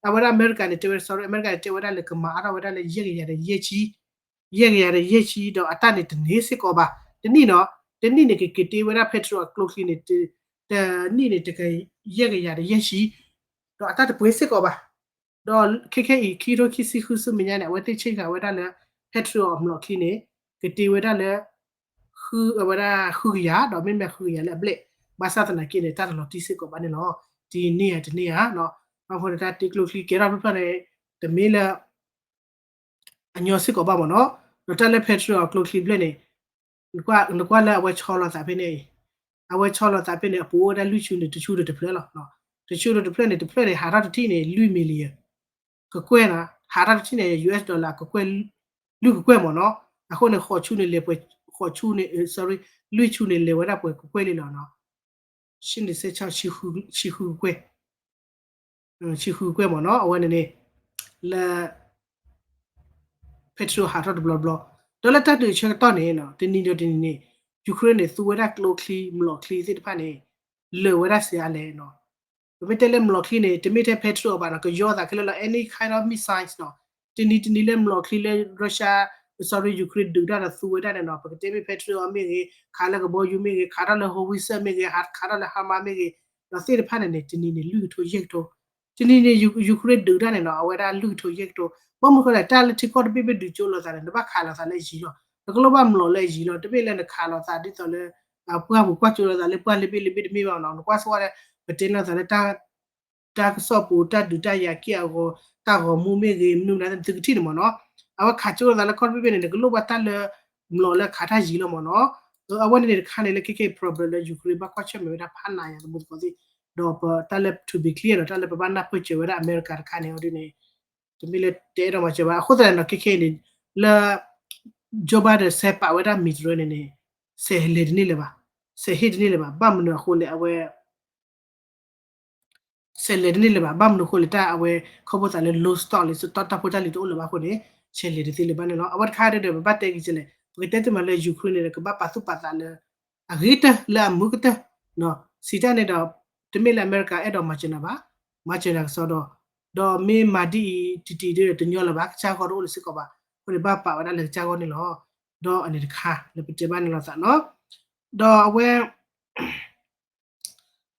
အဝဲဒၣ်အမဲရကၤန့ၣ် တဲဝဲဒၣ် sorry အမဲရကၤန့ၣ် တဲဝဲဒၣ်လၢကမၤအါထီၣ်ဝဲဒၣ်လၢ ယဲၢ်ကယၤဒီးယဲၢ်ဆံ, ယဲၢ်ကယၤဒီးယဲၢ်ဆံ ဒီးအတၢ်န့ၣ်တန့ၢ်စ့ၢ်ကီးဘၣ်. တနံၣ်နီၤ, တနံၣ်န့ၣ် ကက့ၤတ့ဝဲဒၣ် Patriot အကျိချံန့ၣ် တနံၣ်န့ၣ် တကယၤ, ယဲၢ်ကယၤဒီးယဲၢ်ဆံ, ဒီးအတၢ်တပှဲၤစ့ၢ်ကီးဘၣ်. ဒီးခဲခဲအံၤ ခံကထိခံဆံဃုဆူမဲာ်ညါန့ၣ် အဝဲသ့ၣ်ဆ့ၣ်ဃာ်ဝဲဒၣ်လၢ Patriot အမျိာ်ချံန့ၣ် ကတ့ဝဲဒၣ်လၢ ဃု, အဝဲဒၣ်ဃုကယၤ ဒီးမ့မ့ၢ်ဃုကယၤလၢအဘျဲၣ်, ဘၣ်ဆၣ်သနာ်က့န့ၣ် တၢ်တလီၤတံၢ်စ့ၢ်ကီးဘၣ်န့ၣ်လီၤ. တနံၣ်ဧါတနံၣ်ဧါ, ဘၣ်ဃိန့ၣ် တၢ်တ့ကျိချံကဲထီၣ်ဖျၢၣ်ဖျၢၣ်န့ၣ် တမ့ၢ်လၢ အညီစ့ၢ်ကီးဘၣ်မ့ၢ်နီၤ. ဒီးတၢ်လၢ Patriot အကျိချံဘျဲၣ်န့ၣ် နကွၢ်လၢအဝဲဆီလီၤသးဖဲန့ၣ်အံၤ, အဝဲဆီလီၤသးဖဲန့ၣ် အပူၤအိၣ်ဝဲဒၣ်လွံၢ်ဆူန့ၣ် တဆူဒီးတဖျၢၣ်လီၤ. တဆူဒီးတဖျၢၣ်န့ၣ် တဖျၢၣ်န့ၣ် ဟးထီၣ်တထံၣ်န့ၣ် လွံၢ် million ကကွဲၢ်နီၤ, ဟးထီၣ်တထံၣ်န့ၣ် US dollar ကကွဲၢ်, လွံၢ်ကကွဲၢ်မ့ၢ်နီၤ. အဃိန့ၣ် ဃိးဆူန့ၣ်လဲၤပှဲၤ, ဃိးဆူန့ၣ်, sorry, လွံၢ်ဆူန့ၣ်လဲၤဝဲဒၣ်ပှဲၤကကွဲၢ်လံလီၤနီၤ. ဆံန့ၣ် ဆဲဆါ, ဆံဃုကကွဲၢ်, ဆံဃုကကွဲၢ်မ့ၢ်နီၤ. အဝဲန့ၣ်န့ၣ် လၢ Patriot ဟးထီၣ်တဘျီဘျီ, ဒီးလၢတၢ်ဒုးအဆၢကတီၢ်န့ၣ် တနံၤဒီးတနံၤန့ၣ် Ukraine န့ၣ် သူဝဲဒၣ်ကျိချံမျိာ်ချံသ့ၣ်တဖၣ်န့ၣ် လၢာ်ဝဲဒၣ်စ့အါလဲၣ်နီၤ. ပမ့ၢ်တဲလၢမျိာ်ချံန့ၣ် တမ့ၢ်ထဲ Patriot ဘၣ်နီၤ, ကယီသးခဲလၢာ်လီၤ, any kind of missiles နီၤ. တနံၤတနံၤလၢမျိာ်ချံလၢ Russia, sorry, Ukraine ဒုးတၢ်ဒီးသူဝဲဒၣ်န့ၣ်နီၤ, ပကတဲမ့ၢ် Patriot မ့ၢ်ဂ့ၤ, ခးလၢကဘီယူၤမ့ၢ်ဂ့ၤ, ခးထီၣ်လၢ howitzer မ့ၢ်ဂ့ၤ, ခးထီၣ်လၢ HIMARS မ့ၢ်ဂ့ၤ, ဒီးသ့ၣ်တဖၣ်န့ၣ်န့ၣ် တနံၤန့ၣ် လွံၢ်ကထိယဲၢ်ကထိ တနံၤန့ၣ် Ukraine ဒုးတၢ်န့ၣ်နီၤ, အဝဲဒၣ်လွံၢ်ကထိယဲၢ်ကထိ, ဘၣ်မနုၤဃိလဲၣ် တၢ်လၢထံကီၢ်တဘ့ၣ်ဘ့ၣ်ဒုးကၠိလိာ်သးန့ၣ် နဘၣ်ခးလိာ်သးလၢအယံၤလီၤ, နကလိၣ်ဘၣ်မျိာ်လၢအယံၤလီၤ, တမ့ၢ်လၢနခးလိာ်သးဒ်သိးလၢ ပှၢ်ပူၤကွၢ်ကၠိလိာ်သးလၢပှၢ်လၢဘ့ၣ်လၢဘ့ၣ်တမ့ၢ်ဘၣ်နီၤ, နကွၢ်ဆိဝဲလၢ ပတဲလိာ်သးလၢ တၢ်ကစီၣ်ပူၤ တၢ်ဒုးတၢ်ယၤက့ၢ်အဂီၤ တၢ်ဂီၤမူမ့ၢ်ဂ့ၤ မနုၤမနုၤ သုကထံၣ်န့ၣ်မ့ၢ်နီၤ, အဝဲခးကၠိလိာ်သးလၢကီၢ်တဘ့ၣ်ဘ့ၣ်န့ၣ် နကလိၣ်ဘၣ်တၢ်လၢ မျိာ်လၢခးတၢ်ယံၤလီၤမ့ၢ်နီၤ, အဝဲန့ၣ်န့ၣ်တခါန့ၣ် လၢခဲခဲအံၤ problem လၢ Ukraine ဘၣ်ကွၢ်ဆၢၣ်မဲာ်ဝဲဒၣ်ဖးနးယၤသမူသကိးသ့ၣ်, ဒီးပတၢ်လၢ to be clear ဒီး တၢ်လၢပဘၣ်နၢ်ပၢၢ်စၢၤဝဲဒၣ်အမဲရကၤတခါန့ၣ် အီၤဒ်န့ၣ် တမ့ၢ်လၢတအဲၣ်ဒိးမၤစၢၤဘၣ်, အဃိသတးန့ၣ်ဒီး ခဲခဲအံၤန့ၣ် လၢ Joe Biden စဲးပာ်ဝဲဒၣ်မံၤတရၢန့ၣ်န့ၣ် စဲးလဲၤတန့ၢ်လၢၤဘၣ်, စဲးဟ့ၣ်တန့ၢ်လၢၤဘၣ်, ဘၣ်မနုၤအဃိလဲၣ် အဝဲ စဲးလဲၤတန့ၢ်လၢၤဘၣ်, ဘၣ်မနုၤအဃိလဲၣ် တၢ်အဝဲ ခီဖျိသးလၢ low stock လံ တၢ်ဖိတၢ်လံၤတအိၣ်လၢၤဘၣ်အဃိန့ၣ် စဲးလဲၤတသ့လၢၤဘၣ်န့ၣ်လီၤ. အဝဲတခါဒီး ပဘၣ်တဲက့ၤကလဲၣ်, ပကတဲတမံၤလၢ Ukraine န့ၣ်ဒီး ကဘၣ်ပာ်သူၣ်ပာ်သးလၢ အဂ့ၤတၢၢ်လၢအမုာ်ကတၢၢ် စံးတၢ်န့ၣ်ဒီး တမ့ၢ်လၢအမဲရကၤအဲၣ်ဒိးမၤစၢၤနၤဘၣ်, မၤစၢၤနၤကစီဒီး, ဒီးမ့ၢ်မၤဒ်အံၤတံၢ်တံၢ်ဒီးတညီလၢၤဘၣ်, ကစၢ်ဂီၢ်တအိၣ်လၢၤစ့ၢ်ကီးဘၣ်, အဃိန့ၣ် ဘၣ်ပာ်ဝဲဒၣ်လၢကစၢ်ဂီၢ်န့ၣ်လီၤ. ဒီးအန့ၣ်တခါ လၢပတဲဘၣ်န့ၣ်လီၤသးနီၤ, ဒီးအဝဲ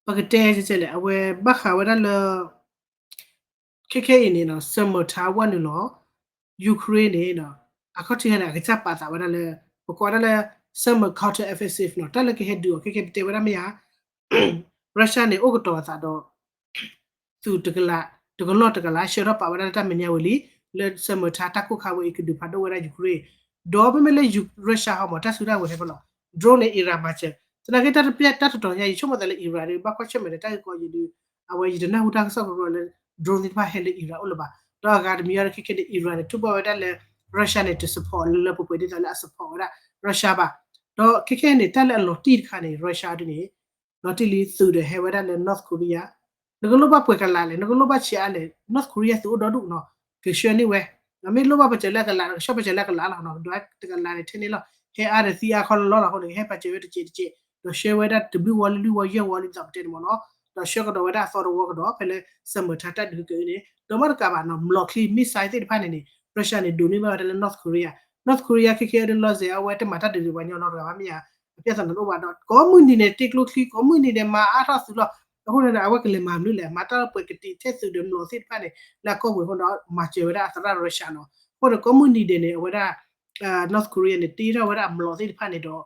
ပကတဲလဲၣ် အဝဲဘၣ်ဃးဝဲဒၣ်လၢ ခဲခဲအံၤန့ၣ်နီၤ စၢမုၢ်ထါဝဲနုာ်လီၤ Ukraine န့ၣ်နီၤ အခီၣ်ထံးန့ၣ် အကစၢ်ပာ်သးဝဲဒၣ်လၢ ပကိးဝဲဒၣ်လၢ summer counter offensive နီၤ တၢ်လၢကဟဲဒုးအီၤ ခဲခဲပတဲဝဲဒၣ်မ့ၢ်ဧါ Russia န့ၣ် အိၣ်ကတီၤအသးဒီး သုးတကလး တကလီၢ်တကလး ဆှၢထီၣ်ပာ်ဝဲဒၣ်လၢတၢ်မဲာ်ညါဝံၤလံ လၢဆၢမုၢ်ထါတၢ်ကိၢ်ခါဝဲအံၤ ကဒုးဖးဒိၣ်ဝဲဒၣ် Ukraine ဒီးမ့မ့ၢ်လၢ Russia ဟီမး တၢ်စုတၢ်ဝဲၤဟဲဖဲလီၤ drone န့ၣ် Iran မၤစၢၤ သနာ်က့တၢ်တပျဲၢ်တၢ်တတီၤညါ ယဆိကမိၣ်သးလၢ Iran ဒီး ဘၣ်ကွၢ်ဆၢၣ်မဲာ်ဒီး တၢ်ဂ့ၢ်ကီယံၤဒီး အဝဲယတနၢ်ဟူတၢ်ကစီၣ်ကရၢလၢ drone သ့ၣ်တဖၣ်ဟဲလၢ Iran အိၣ်လၢၤဘၣ် ဒီးအဂၤတမံၤအံၤဒီး ခဲခဲန့ၣ် Iran န့ၣ် ထုးဖှိၣ်ဝဲဒၣ်လၢ Russia န့ၣ် တ support လၢပှဲၤပှဲၤဒ်သိးလၢအ support ဝဲဒၣ် Russia ဘၣ် ဒီးခဲခဲန့ၣ် တၢ်လၢအလီၤတံၢ်တခါန့ၣ် Russia ဒ်န့ၣ် လီၤတံၢ်လံသုးဒီးဟဲဝဲဒၣ်လၢ North Korea နကလိၣ်ဘၣ်ပှဲၤကလးလဲၣ် နကလိၣ်ဘၣ်ဆံးအါလဲၣ် North Korea သုးအိၣ်ဒီဒူၣ်နီၤ ကဆှၢန့ၢ်ဝဲ မ့ၢ်လိၣ်ဘၣ်ပစၢၤလၢအကလး ကဆှၢပစၢၤလၢအကလးလီၤနီၤ ကဒွးတကလးန့ၣ်ထဲန့ၣ်လီၤ ဟဲအါဒီးသံအါခီလီၤလီၤအဃိန့ၣ် ကဟဲပာ်စၢၤဝဲတစဲးတစဲး ဒီးဆှၢဝဲဒၣ်တဘျုးဝီလွံၢ်ဝီယဲၢ်ဝီလံ ဒ်သိးပတဲန့ၣ်မ့ၢ်နီၤ ဒီးဆှၢကဒီးဝဲဒၣ်အသီတဝီကဒီး ဖဲလၢ summer ထါတၢ်ဒုးကဲအံၤန့ၣ် ဒီးမ့ၢ်တကးဘၣ်နီၤ မျိာ်ချံ missile သ့ၣ်တဖၣ်န့ၣ်န့ၣ် Russia န့ၣ် ဒိးန့ၢ်ဘၣ်ဝဲဒၣ်လၢ North Korea North Korea ခဲခဲအံၤဒ်လီၤစဲး အဝဲတမၤတၢ်ဒုးဒံးပှၤညီနီတဂၤဘၣ်မ့ၢ်ဧါ အပျဲၢ်သးန့ၣ်တအိၣ်ဘၣ်ဒီး ကိးမုၢ်နံၤန့ၣ် တ့ကျိချံ ကိးမုၢ်နံၤန့ၣ် မၤအါထီၣ်သုးလီၤ အဃိန့ၣ်ဒီး အဝဲကလဲၤမၤမနုၤလဲၣ် မၤတၢ်လၢပှဲၤကတံာ်ထဲသုးဒီးမျိာ်သ့ၣ်တဖၣ်န့ၣ် လၢအကီၢ်ပူၤအဃိဒီး မၤစၢၤဝဲဒၣ်အသရၣ် Russia နီၤ အဃိန့ၣ် ကိးမုၢ်နံၤဒဲးန့ၣ် အဝဲဒၣ် North Korea န့ၣ် တ့ထီၣ်ဝဲဒၣ်မျိာ်သ့ၣ်တဖၣ်န့ၣ်ဒီး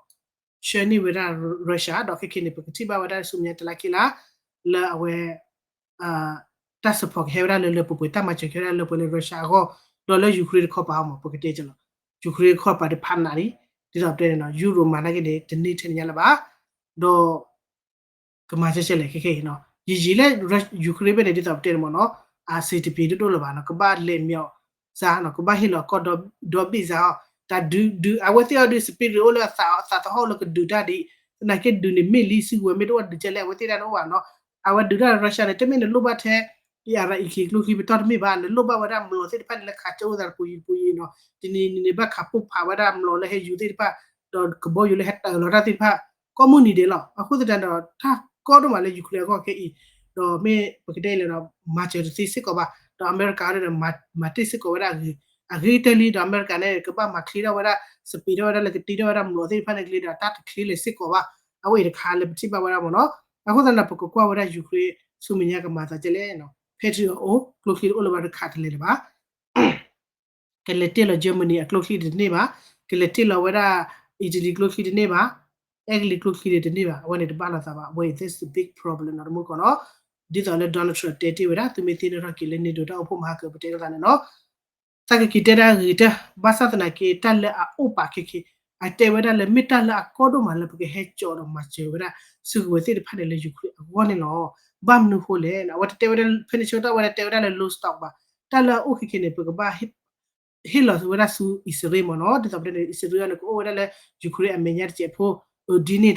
ဆှၢန့ၢ်ဝဲဒၣ် Russia ဒီးခဲခဲန့ၣ် ပကထံၣ်ဘၣ်ဝဲဒၣ်ဆူမဲာ်ညါတလါခံလါ လၢအဝဲ တၢ် support ကဟဲဝဲဒၣ်လၢလၢပှဲၤပှဲၤ တၢ်မၤစၢၤကဟဲဝဲဒၣ်လၢပှဲၤလၢ Russia အဂီၢ် ဒီးလၢ Ukraine တခီပၤအီၤမး ပကတဲကလီၤ Ukraine တခီပၤဒီးဖးနးလံ ဒ်သိးပတဲန့ၣ်နီၤ Europe မၤနာ်က့န့ၣ် တန့ၢ်ထဲန့ၣ်ညါလၢၤဘၣ် ဒီး ကမၤစၢၤစဲလဲၣ်ခဲခဲအံၤနီၤ ယံာ်ယံာ်လၢ Ukraine ဖဲန့ၣ် ဒ်သိးပတဲန့ၣ်မ့ၢ်နီၤ အဆင်တပြေတဒိၣ်လၢၤဘၣ်နီၤ ကဘၣ်လဲၤမ့ၢ်အီၤစါနီၤ ကဘၣ်ဟ့ၣ်လီၤကီၢ်ဒီဘ့ၣ်စါအီၤ တၢ်ဒုးဒုး အဝဲသ့ၣ်အီၤဒုး spirit အိၣ်လၢအသးသဟီၣ်လၢကဒုးတၢ်ဒ် သနာ်က့ဒုးန့ၣ်မ့ၢ်လံ စုကဝဲၤမ့ၢ်တအိၣ်ဒုးကဲလဲၣ် အဝဲသ့ၣ်တၢ်တအိၣ်ဘၣ်နီၤ အဝဲဒုးတၢ် Russia န့ၣ် တမ့ၢ်နလိၣ်ဘၣ်ထဲ အံၤအရၤအံၤခံကျိချံပတီၢ်တမ့ၢ်ဘၣ် နလိၣ်ဘၣ်ဝဲဒၣ်မျိာ်သ့ၣ်တဖၣ်န့ၣ်လၢခးကၠိသးတပူၤယံၤတပူၤယံၤနီၤ တနံၤနံၤန့ၣ် ဘၣ်ခးပိၢ်ဖးဝဲဒၣ်မျိာ်လၢဟဲယူၤသ့ၣ်တဖၣ် ဒီးကဘီယူၤလၢဟဲတၢ်အၢၣ်လီၤတၢ်သ့ၣ်တဖၣ် ကိးမုၢ်နံၤဒဲးလီၤ အဃိသတးဒီး တၢ်ကီဒိၣ်မးလၢ Ukraine အဂီၢ်ခဲအံၤ ဒီးမ့ၢ်ပကတဲလဲၣ်ဒီး မၤစၢၤတသ့စ့ၢ်ကီးဘၣ် ဒီးအမဲရကၤဒီး မၤတ့ၢ်စ့ၢ်ကီးဝဲဒၣ်အဂ့ၤ အဂ့ၤကတၢၢ်လံ ဒီးအမဲရကၤန့ၣ် ကဘၣ်မၤချ့ထီၣ်ဝဲဒၣ် စပံးထီၣ်ဝဲဒၣ်လၢကတ့ထီၣ်ဝဲဒၣ်မျိာ်သ့ၣ်တဖၣ်န့ၣ်ကလံၤဒီး တၢ်တချ့လၢၤစ့ၢ်ကီးဘၣ် အဝဲအံၤတခါလၢပထံၣ်ဘၣ်ဝဲဒၣ်မ့ၢ်နီၤ အဃိသတးဒီး ပကကွၢ်ဝဲဒၣ် Ukraine ဆူမဲာ်ညါကမၤသးဒ်လဲၣ် Patriot အိၣ် ကျိချံတအိၣ်လၢၤဘၣ်ဒီးခးတလဲၤလၢၤဘၣ် ကလဲၤတ့ၢ်လီၤ Germany အကျိချံတန့ၢ်ဘၣ် ကလဲၤတ့ၢ်လီၤဝဲဒၣ် Italy ကျိချံတန့ၢ်ဘၣ် အဲကလံးကျိချံတန့ၢ်ဘၣ် အဝဲန့ၣ်တဘၣ်လိာ်သးဘၣ် အဝဲအံၤ that's the big problem နီၤ တမူကီၢ်နီၤ ဒ်သိးလၢ Donald Trump တဲတ့ၢ်ဝဲဒၣ် သုမ့ၢ်သ့ၣ်နီၣ်ထီၣ်က့ၤလၢ NATO တၢ်အိၣ်ဖှိၣ်မၤဟးကၢၤ ပတဲလိာ်သးန့ၣ်နီၤ သးကက့ၤတဲဒၣ်ဂ့ၤတၢၢ် ဘၣ်ဆၣ်သနာ်က့ တၢ်လၢအအိၣ်ပာ်ခဲခဲ အတဲဝဲဒၣ်လၢမ့ၢ်တၢ်လၢအကီဒိၣ်မးလၢပကဟဲကၠီဒီးမၤစၢၤဝဲဒၣ် စုကဝဲၤသ့ၣ်တဖၣ်န့ၣ်လၢ Ukraine အဂီၢ်န့ၣ်လီၤ. ဘၣ်မနုၤဃိလဲၣ် အဝဲတတဲဝဲဒၣ် ဖဲန့ၣ်ဆၢကတီၢ်အဝဲဒၣ်တဲဝဲဒၣ်လၢ low stock ဘၣ်. တၢ်လၢအအိၣ်ခဲခဲန့ၣ် ပကဘၣ် ဟ့ၣ်လီၤဝဲဒၣ်ဆူအံၣ်စရ့လးမ့ၢ်နီၤ ဒ်သိးပတဲန့ၣ် အံၣ်စရ့လးန့ၣ် ကအိၣ်ဝဲဒၣ်လၢ Ukraine အမဲာ်ညါတစဲးဖိ ဒ်န့ၣ်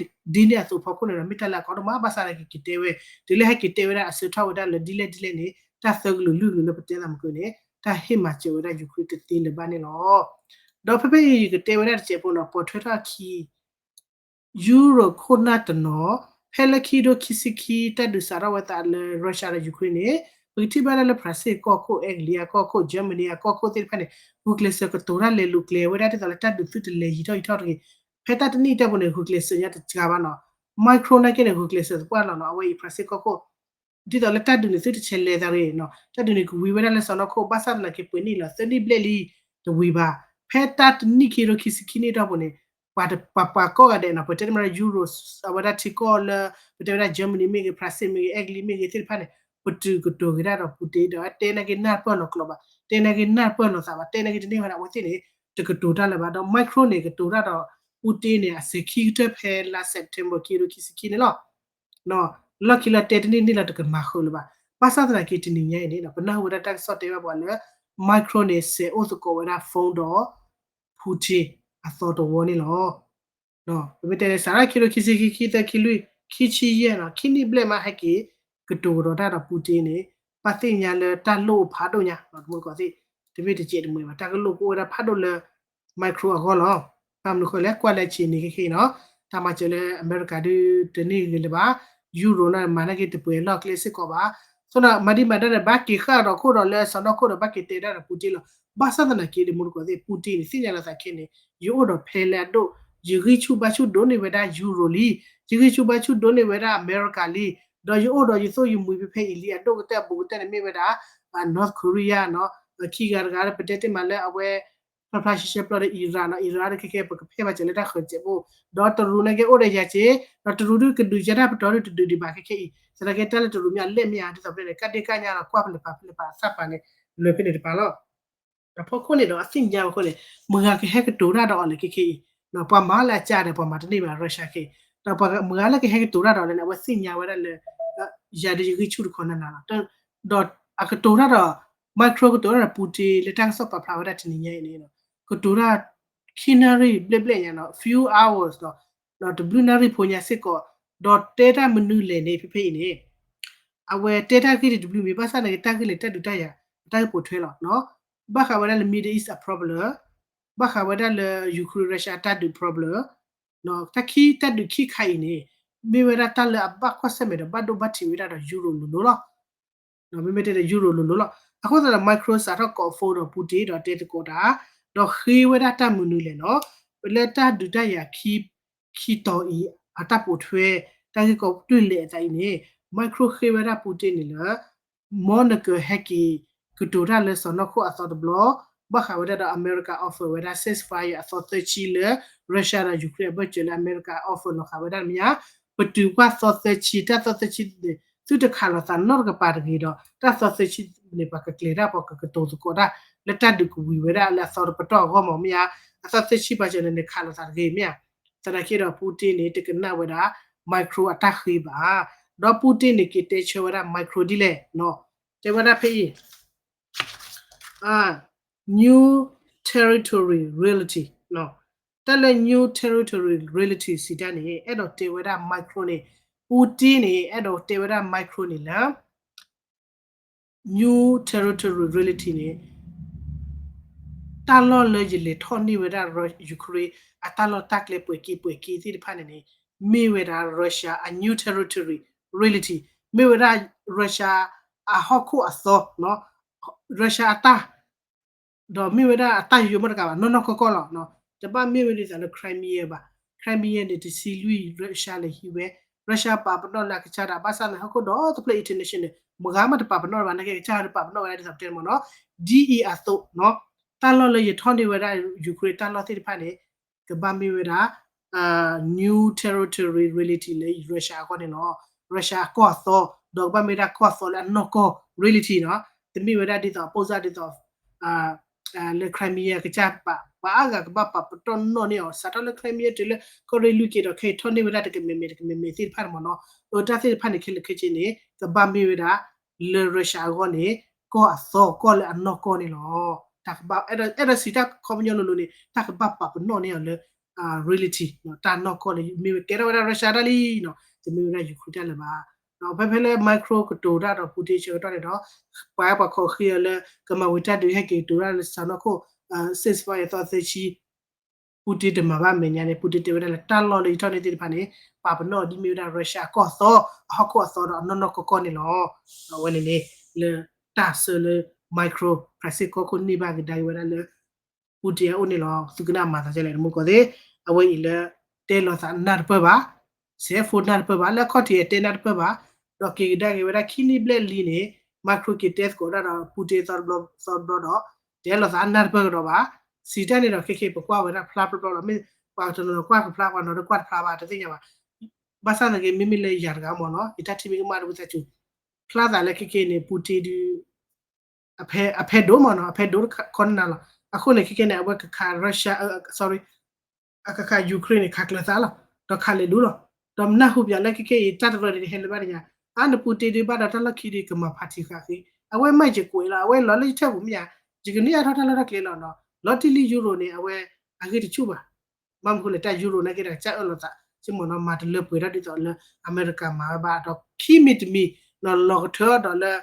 အသိးဖီခိၣ်န့ၣ်ဒီး မ့ၢ်တၢ်လၢအကီဒိၣ်မး ဘၣ်ဆၣ်သနာ်က့က့ၤတဲဝဲ တုၤလၢဟဲက့ၤတဲဝဲဒၣ်အဆၢထီၣ်ဝဲဒၣ်လၢဒ်လဲၣ်ဒ်လဲၣ်န့ၣ် တၢ်သၢကလုာ်လွံၢ်ကလုာ်လၢပတဲသးမုၢ်ကၢန့ၣ် တၢ်ဟ့ၣ်မၤစၢၤဝဲဒၣ် Ukraine တသ့လၢၤဘၣ်န့ၣ်လီၤ. ဒီးဖဲဖဲအံၤယကတဲဝဲဒၣ်တစဲးဖိနီၤ ပိာ်ထွဲထီၣ်အခံ ယူရိၤခိၣ်နၢ်တနီၤ ဖဲလၢခံဒိၣ်ခံဆံခံ တၢ်ဒုးစးထီၣ်ဝဲသးလၢ Russia ဒီး Ukraine န့ၣ် ပကထံၣ်ဘၣ်ဒၣ်လၢ France ကီၢ်ခိၣ် အဲကလံးအကီၢ်ခိၣ် Germany အကီၢ်ခိၣ်သ့ၣ်တဖၣ်န့ၣ် ဂုာ်ကျဲးစၢးကတိၤတၢ်လဲၤလူၤကျဲၤဝဲဒၣ် ဒ်သိးလၢတၢ်ဒုးသုတလဲၤယံၤထီၣ်ယံၤထီၣ်တဂ့ၤ. ဖဲတၢ်တနံၣ်အတီၢ်ပူၤန့ၣ် ဂုာ်ကျဲးစၢးညါတစှၤဘၣ်နီၤ Macron နာ်က့န့ၣ် ဂုာ်ကျဲးစၢးသပှၢ်လီၤနီၤ အဝဲအံၤ France ကီၢ်ခိၣ် ဒ်သိးလၢတၢ်ဒုးန့ၣ် သုတဆဲးလဲၤသးရ့ၣ်နီၤ တၢ်ဒုးန့ၣ် ကဝံၤဝဲဒၣ်လၢစီၢ်နီၤခိၣ် ဘၣ်ဆၣ်သနာ်က့ပှဲၤနံၣ်လီၤ သၢနံၣ်ဘျဲၣ်လံ တဝံၤဘၣ်. ဖဲတၢ်တနံၣ်ခံကထိခံဆံခံနံၣ်အတီၢ်ပူၤန့ၣ် ပှၤပှၤပှၤကိးဂၤဒဲးနီၤ ပတဲတမ့ၢ် ယူရိၤ အဝဲဒၣ်ထံကီၢ်လၢ ပတဲဝဲဒၣ် Germany မ့ၢ်ဂ့ၤ France မ့ၢ်ဂ့ၤ အဲကလံးမ့ၢ်ဂ့ၤသ့ၣ်တဖၣ်န့ၣ် ပတုာ်ကတိၤက့ၤတၢ်ဒီး Putin ဒီး တဲနာ်က့နၢ်ပၢၢ်လီၤကျိာ်ဘၣ် တဲနာ်က့နၢ်ပၢၢ်လီၤသးဘၣ် တဲနာ်က့တန့ၢ်ဝဲဒၣ် အဝဲသ့ၣ်န့ၣ် တကတိၤတၢ်လၢၤဘၣ် ဒီး Macron န့ၣ် ကတိၤတၢ်ဒီး Putin န့ၣ် အစဲၤခံကတၢၢ်ဖဲလါ September ခံကထိခံဆံခံန့ၣ်လီၤ. လီၢ်ခံလၢတဲတန့ၢ်န့ၣ်လီၤ တကမၤဃုာ်လၢၤဘၣ်. ဘၣ်ဆၣ်သနာ်က့တနံၤညါအံၤန့ၣ် ပနၢ်ဟူဝဲဒၣ်တၢ်ကစီၣ်တဲဘၣ်ပှၤလၢ Macron န့ၣ် စဲးအိၣ်သကိးဝဲဒၣ် phone ဒီး Putin အသီတဝီန့ၣ်လီၤ. ပမ့ၢ်တဲန့ၣ် စးထီၣ်ခံကထိခံဆံခံ ခံသၢ ခံလွံၢ် ခံဆံယဲၢ်နီၤ ခံနံၣ်ဘျဲၣ်မးဟဲက့ၤ ကတိၤကဒီးတၢ်ဒီး Putin န့ၣ် ဘၣ်သ့ၣ်ညါလၢတၢ်လိၣ်ဖးဒိၣ်ညါ တမူတကိးသ့ၣ် တမ့ၢ်တစဲးတမှဲၤဘၣ် တၢ်ကလိၣ်ကအိၣ်ဝဲဒၣ်ဖးဒိၣ်လၢ Macron အဂီၢ်လီၤ. ဘၣ်မနုၤဃိလဲၣ် ကွၢ်လၢအဆံးန့ၣ်ခဲခဲအံၤနီၤ တၢ်မၤစၢၤလၢအမဲရကၤဒုးတန့ၢ်ဂ့ၤလၢၤဘၣ်. ယူရိၤန့ၣ် မၤနာ်က့တပှဲၤလီၢ်ကျဲစ့ၢ်ကီးဘၣ်. ဆိနီၤ မၤဒံးမၤဒါန့ၣ် ဘၣ်က့ၤဃၣ်ဒီးခိၣ်ဒီးလၢစီၢ်နီၤခိၣ်ဒီး ဘၣ်က့ၤတဲဒၣ်ဒီး Putin လီၤ. ဘၣ်ဆၣ်သနာ်က့ တမူတကိးသ့ၣ် Putin န့ၣ် သ့ၣ်ညါလီၤသးခဲန့ၣ် ယအိၣ်ဒီးဖဲလၢအဒိၣ် ယဂံၢ်ဆူၣ်ဘါဆူၣ်ဒိၣ်န့ၢ်ဝဲဒၣ် ယူရိၤလံ ယဂံၢ်ဆူၣ်ဘါဆူၣ်ဒိၣ်န့ၢ်ဝဲဒၣ်အမဲရကၤလံ ဒီးယအိၣ်ဒီးယသိၣ်ယမှံၤဖဲဖဲအံၤလံ အဒိၣ်ကတၢၢ်အဘူးကတၢၢ်န့ၣ်မ့ၢ်ဝဲဒၣ် North Korea နီၤ ခံဂၤတဂၤလၢပတဲတ့ၢ်မးလၢအဝဲ Putin ဖျါဖျါရှဲရှဲပျီဒီး Iran နီၤ, Iran ဒီးခဲခဲ ပကဖဲဘၣ်စၢၤလၢတၢ်ဃၢၤစဲးဖိ, ဒီးတရူးန့ၣ်က့အိၣ်ဒီးယၤစ့, ဒီးတရူးဒုးကဒုးယၤတၢ်ပတီၢ်ဒုးတဒုးဒံးဘၣ်ခဲခဲအံၤ, သနာ်က့တၢ်လၢတရူးမ့ၢ်အလဲၣ်မ့ၢ်ဧါ ဒ်သိးဖဲန့ၣ် ကၢ်ဒ့ၣ်ကၢ်ညါဒီးကွၢ်ဖဲလဲၣ်ပာ်ဖဲလဲၣ်ပာ်အသၣ်ပာ်န့ၣ် လဲၤဖဲန့ၣ်တပၤလီၤ. အဖီခိၣ်န့ၣ်ဒီးအသ့ၣ်ညါဝဲအဃိန့ၣ် မတၤဂၤကဟဲကတိၤတၢ်ဒီးအီၤလဲၣ်ခဲခဲအံၤ, ပှၤမၤလၢအကါဒီး ပှၤမၤတန့ၢ်ဘၣ် Russia ခဲအံၤ, ဒီးပှၤမတၤဂၤလၢကဟဲကတိၤတၢ်ဒီးအီၤလဲၣ်န့ၣ် အဝဲသ့ၣ်ညါဝဲဒၣ်လၢ ယၤဒုးယဂံၢ်ဆူၣ်တခီနၤနၤလီၤ. ဒီးအကတိၤတၢ်ဒီး Micro ကတိၤတၢ်ဒီး Putin လၢတၢ်ကစီၣ်ပာ်ဖျါဝဲဒၣ်တနံၤညါအံၤန့ၣ် ကတိၤတၢ် ခံနၣ်ရံၣ်ဘျဲၣ်ဘျဲၣ်ညါနီၤ, few hours ဒီး တဘျုးနၣ်ရံၣ်ဖိညါစ့ၢ်ကီး, ဒီးတဲတၢ်မနုၤလဲၣ်န့ၣ် ဖဲဖဲအံၤန့ၣ် အဝဲတဲတၢ်ဂ့ၢ်တဘျုးမံၤ ဘၣ်ဆၣ်န့ၣ် တၢ်ဂ့ၢ်လၢတၢ်ဒုးတၢ်ယၤ အတၢ်ဂ့ၢ်ပိာ်ထွဲလီၤ. ဘၣ်ဃးဝဲဒၣ်လၢ Middle East အ problem, ဘၣ်ဃးဝဲဒၣ်လၢ Ukraine Russia အတၢ်ဒုး problem, တၢ်ခံတၢ်ဒုးခံခါအံၤန့ၣ် မ့ၢ်ဝဲဒၣ်တၢ်လၢအဘၣ်ကွၢ်ဆၢၣ်မဲာ်ဒီးဘၣ်ဒိဘၣ်ထံးဝဲဒၣ်ဒီး Euro လိၤလိၤလီၤ. မ့မ့ၢ်တဲဒီး Euro လိၤလိၤလီၤ. အဃိသတးဒီး Micro စးထီၣ်ကိး phone ဒီး Putin ဒီးတဲသကိးတၢ်, ဒီးဃ့ဝဲဒၣ်တၢ်မနုၤလဲၣ်နီၤ, လၢတၢ်ဒုးတၢ်ယၤခံ ခံတီၤအံၤ အတၢ်ပိာ်ထွဲ တၢ်ဂ့ၢ်ကီတုၤလဲၣ်အသးအံၤန့ၣ် Micro ဃ့ဝဲဒၣ် Putin န့ၣ်လၢ မ်နကဟဲက့ၤ ကတိၤတၢ်လၢစီၤနီၢ်ခိၣ်အသီတဘျီ, ဘၣ်ဃးဝဲဒၣ်ဒီး အမဲရကၤ offer ဝဲဒၣ် ceasefire အသီသၢဆံလၢ Russia ဒီး Ukraine အဘၢၣ်စၢၤလၢအမဲရကၤ offer လီၤဃာ်ဝဲဒၣ်မ့ၢ်ညါ, ပတုၤကွၢ်သီသၢဆံ တၢ်သီသၢဆံန့ၣ် သုတခးလိာ်သးနီတကပၤတဂ့ၤဒီး တၢ်သီသၢဆံန့ၣ် ပှၤကကျဲၤတၢ် ပှၤကကတိၤသကိးတၢ် လၢတၢ်ဒုးကဝံၤဝဲဒၣ်လၢအသီတပတီၢ်အဂီၢ်မ့ၢ်မ့ၢ်ဧါ, အသီသၢဆံပှၤစၢၤန့ၣ် နခးလိာ်သးတဂ့ၤမ့ၢ်ဧါ. သနာ်က့ဒီး Putin န့ၣ် တကနၣ်ဝဲဒၣ် Micro အတၢ်ဃ့ဘၣ်, ဒီး Putin န့ၣ် က့ၤတဲဆၢဝဲဒၣ် Micro ဒ်လဲၣ်, တဲဝဲဒၣ်ဖဲအံၤ new territory reality တၢ်လၢ new territory reality စံးတၢ်န့ၣ် အဲၣ်ဒိးတဲဝဲဒၣ် Micro န့ၣ်, Putin န့ၣ် အဲၣ်ဒိးတဲဝဲဒၣ် Micro န့ၣ်လၢ new territory reality န့ၣ် တၢ်လီၢ်လၢယလဲၤထီၣ်န့ၢ်ဝဲဒၣ် Ukraine အတၢ်လီၢ်တၢ်ကျဲပှဲၤက့ၤပှဲၤက့ၤသ့ၣ်တဖၣ်န့ၣ်န့ၣ် မ့ၢ်ဝဲဒၣ် Russia အ new territory reality, မ့ၢ်ဝဲဒၣ် Russia အဟီၣ်ခိၣ်အသီ, Russia အတၢ် ဒီးမ့ၢ်ဝဲဒၣ်အတၢ်ယိယိမ့ၢ်တကးဘၣ် နီၢ်နီၢ်ကီၢ်ကီၢ်လီၤ. တဘၣ်မ့ၢ်ဝဲဒ်သိးလၢ Crimea ဘၣ်, Crimea န့ၣ် တဆံလွံၢ် Russia လဲၤဟံးဝဲ, Russia ပာ်ပနီၣ်လၢအကစၢ်ဒၣ် ဘၣ်ဆၣ်သနာ်က့ ဟီၣ်ခိၣ်ဒီတဖျၢၣ် international န့ၣ် မတၤဂၤမးတပာ်ပနီၣ်ဘၣ် နာ်က့ကစၢ်ဒၣ်တပာ်ပနီၣ်ဝဲဒၣ်ဒ်သိးပတဲန့ၣ်မ့ၢ်နီၤ, ဒ်အံၤအသိးနီၤ, တၢ်လီၢ်လၢယထီၣ်န့ၢ်ဝဲဒၣ် Ukraine တၢ်လီၢ်သ့ၣ်တဖၣ်န့ၣ် ကဘၣ်မ့ၢ်ဝဲဒၣ် new territory reality လၢ Russia အဂီၢ်န့ၣ်လီၤ. Russia အကီၢ်အသီ, ဒီးကဘၣ်မ့ၢ်ဝဲဒၣ်ကီၢ်အသီလၢအနီၢ်ကီၢ် reality နီၤ, တမ့ၢ်ဝဲဒၣ်ဒ်သိး ပိၢ်စၢ်ဒ်သိး လၢ Crimea ကစၢ်ပာ် ပှၤအါဂၤကဘၣ်ပာ်ပနီၣ်န့ၢ်အီၤ စးထီၣ်လၢ Crimea တုၤလၢ ကီၢ်ရ့ၣ်လွံၢ်က့ၤဒီး ခဲအံၤထီၣ်န့ၢ်ဝဲဒၣ်တကမဲာ်မဲာ်တကမဲာ်မဲာ်သ့ၣ်တဖၣ်န့ၣ်မ့ၢ်နီၤ, အတၢ်သ့ၣ်တဖၣ်န့ၣ် ခဲလၢာ်ခဲဆ့န့ၣ် ကဘၣ်မ့ၢ်ဝဲဒၣ် လၢ Russia အဂီၢ်န့ၣ် ကီၢ်အသီ ကီၢ်လၢအနီၢ်ကီၢ်န့ၣ်လီၤ. တၢ်ကဘၣ် အဲၣ်ဒိးစံးတၢ်ခီပညီလိၤလိၤန့ၣ် တၢ်ကဘၣ်ပာ်ပနီၣ်န့ၢ်အီၤလၢ reality တၢ်နီၢ်ကီၢ်လၢမ့ၢ်ဝဲကဲထီၣ်ဝဲဒၣ် Russia တၢ်လံနီၤ, တမ့ၢ်ဝဲဒၣ် Ukraine တၢ်လၢၤဘၣ်. ဖဲဖဲလၢ Micro ကတိၤတၢ်ဒီး Putin ဆၢကတီၢ်န့ၣ်ဒီး ပှၤပှၤခိးဃ့အီၤလၢ ကမၤဝံၤတၢ်ဒုးဟဲက့ၤကတိၤတၢ်လၢစီၤနီၢ်ခိၣ် ceasefire အသီသၢဆံ Putin တမၤဘၣ်မဲာ်ညါန့ၣ် Putin တဲဝဲဒၣ်လၢတၢ်လီၢ်လၢယထီၣ်န့ၢ်သ့ၣ်တဖၣ်န့ၣ် ပာ်ပနီၣ်ဒ်မ့ၢ်ဝဲဒၣ် Russia အကီၢ်အသီ အဟီၣ်ခိၣ်အသီဒီးအနီၢ်နီၢ်ကီၢ်ကီၢ်န့ၣ်လီၤ. အဝဲန့ၣ်န့ၣ် လၢတၢ်ဆၢလၢ Micro ဖရၣ်စ့ၣ်ကီၢ်ခိၣ်န့ၢ်ဘၣ်ကဒါက့ၤဝဲဒၣ်လၢ Putin အအိၣ်န့ၣ်လီၤ. သုကနၣ်မၤသးဒ်လဲၣ် တမူကီၢ်သ့ၣ် အဝဲအံၤလၢ တဲလီၤသးနၢ်တပၢၢ်ဘၣ်, စဲးဖိနၢ်တပၢၢ်ဘၣ်, လၢအခီၣ်ထံးအတဲနၢ်တပၢၢ်ဘၣ်, ဒီးက့ၤကဒါက့ၤဝဲဒၣ်ခံနံၣ်ဘျဲၣ်လံန့ၣ် Micro က့ၤတဲသကိးဒၣ်ဒီး Putin သီတဘျီသီတဘျီဒီး တဲလီၤသးနၢ်တပၢၢ်ကဒီးဘၣ်. စံးတၢ်န့ၣ်ဒီး ခဲခဲ ပကွၢ်ဝဲဒၣ်ဖျါဖျါဖျါလီၤ. မ့ၢ်ပှၤတနီၤနီၤကွၢ်ကဖျါ ပှၤနီၤတကွၢ်တဖျါဘၣ် တသ့ၣ်ညါဘၣ်. ဘၣ်ဆၣ်သနာ်က့ မ့မ့ၢ်လၢယၤတဂၤမ့ၢ်နီၤ ယတၢ်ထံၣ်မ့ၢ်ကမၣ်တဝံသးစူၤ ဖျါသးလၢခဲခဲန့ၣ် Putin ဒုး အဖဲဒိၣ်မ့ၢ်နီၤ အဖဲဒိၣ်ခီနနၤလီၤ. အဃိန့ၣ် ခဲခဲန့ၣ် အဝဲကခး Russia, sorry, အကခး Ukraine န့ၣ် ခးကျၢၤသးလီၤ, ဒီးခးလဲၤဒိၣ်လီၤ. ဒီးနၢ်ဟူပၠးလၢခဲခဲအံၤ တၢ်တရၢန့ၣ် ဟဲလၢၤဘၣ်တညါ, အါ န Putin ဒုးဘၣ်ဒီးတၢ်လီၢ်ခံဒုး ကမၤဖးထံဃာ်ဃ့, အဝဲမ့ၢ်ယကွဲးလီၤ, အဝဲလီၤလၢယထၢၣ်ပူၤမ့ၢ်ဧါ, ယကန့ၢ်အါထီၣ်တၢ်လီၢ်တၢ်ကျဲလီၤနီၤ. လီၤတံၢ်လံ Euro န့ၣ် အဝဲအဂ့ၢ်တဆူၣ်ဘၣ်. ဘၣ်မနုၤဃိလဲၣ် တၢ် Euro နာ်က့ဒီး ကစၢ်အၢၣ်လီၤသး စ့ၢ်မ့ၢ်နီၤ မၤတလၢပှဲၤထီၣ်ဒ်သိးလၢ အမဲရကၤမၤဝဲဘၣ်ဒီး ခံမံၤတမံၤ နီၤ လီၤကထၢဒီးလၢ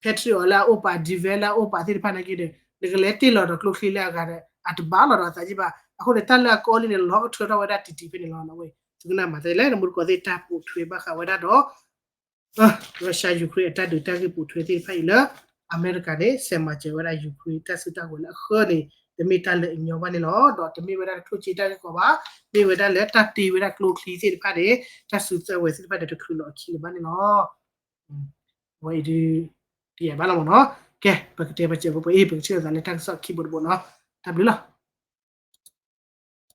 Patriot လၢအအိၣ်ပာ် defense လၢအအိၣ်ပာ်သ့ၣ်တဖၣ်နာ်က့ဒီး နကလဲၤတ့ၢ်လီၤဒီးကျိချံလၢအဂၤဒီး အတဘၣ်လီၤဒီးသးက့ဘၣ်. အဃိန့ၣ် တၢ်လၢအကီလံန့ၣ် လီၤကထၢထီၣ်ဝဲဒၣ်တံၢ်တံၢ်ဖဲန့ၣ်လီၤ. ဝဲ သုကနၣ်မၤသးလဲၣ် နမူတကိးသ့ၣ် တၢ်ပိာ်ထွဲဘၣ်ဃးဝဲဒၣ်ဒီး Russia Ukraine အတၢ်ဒုးတၢ်ဂ့ၢ်ပိာ်ထွဲသ့ၣ်တဖၣ်အံၤလၢ အမဲရကၤန့ၣ် ဆဲးမၤစၢၤဝဲဒၣ် Ukraine တၢ်စုတၢ်ဝဲၤလၢအဃၢန့ၣ် တမ့ၢ်တၢ်လၢအညီဘၣ်န့ၣ်လီၤ. ဒီးတမ့ၢ်ဝဲဒၣ်တၢ်ကျိၣ်စ့တၢ်ဂ့ၢ်ကီဘၣ်, မ့ၢ်ဝဲဒၣ်လၢတၢ်တ့ဝဲဒၣ်ကျိချံသ့ၣ်တဖၣ်န့ၣ် တၢ်စုတၢ်ဝဲၤသ့ၣ်တဖၣ်န့ၣ် တချုးလီၤအခံလၢၤဘၣ်န့ၣ်လီၤ. ဝဲအံၤဒုး တယာ်ဘၣ်လီၤမ့ၢ်နီၤ. ကဲ ပကတဲပစဲးဖိပအ့ၣ် ပကထံၣ်လိာ်သးလၢတၢ်ကစီၣ်ခံဘိတဘိနီၤ. တၢ်ဘျုးလီၤ.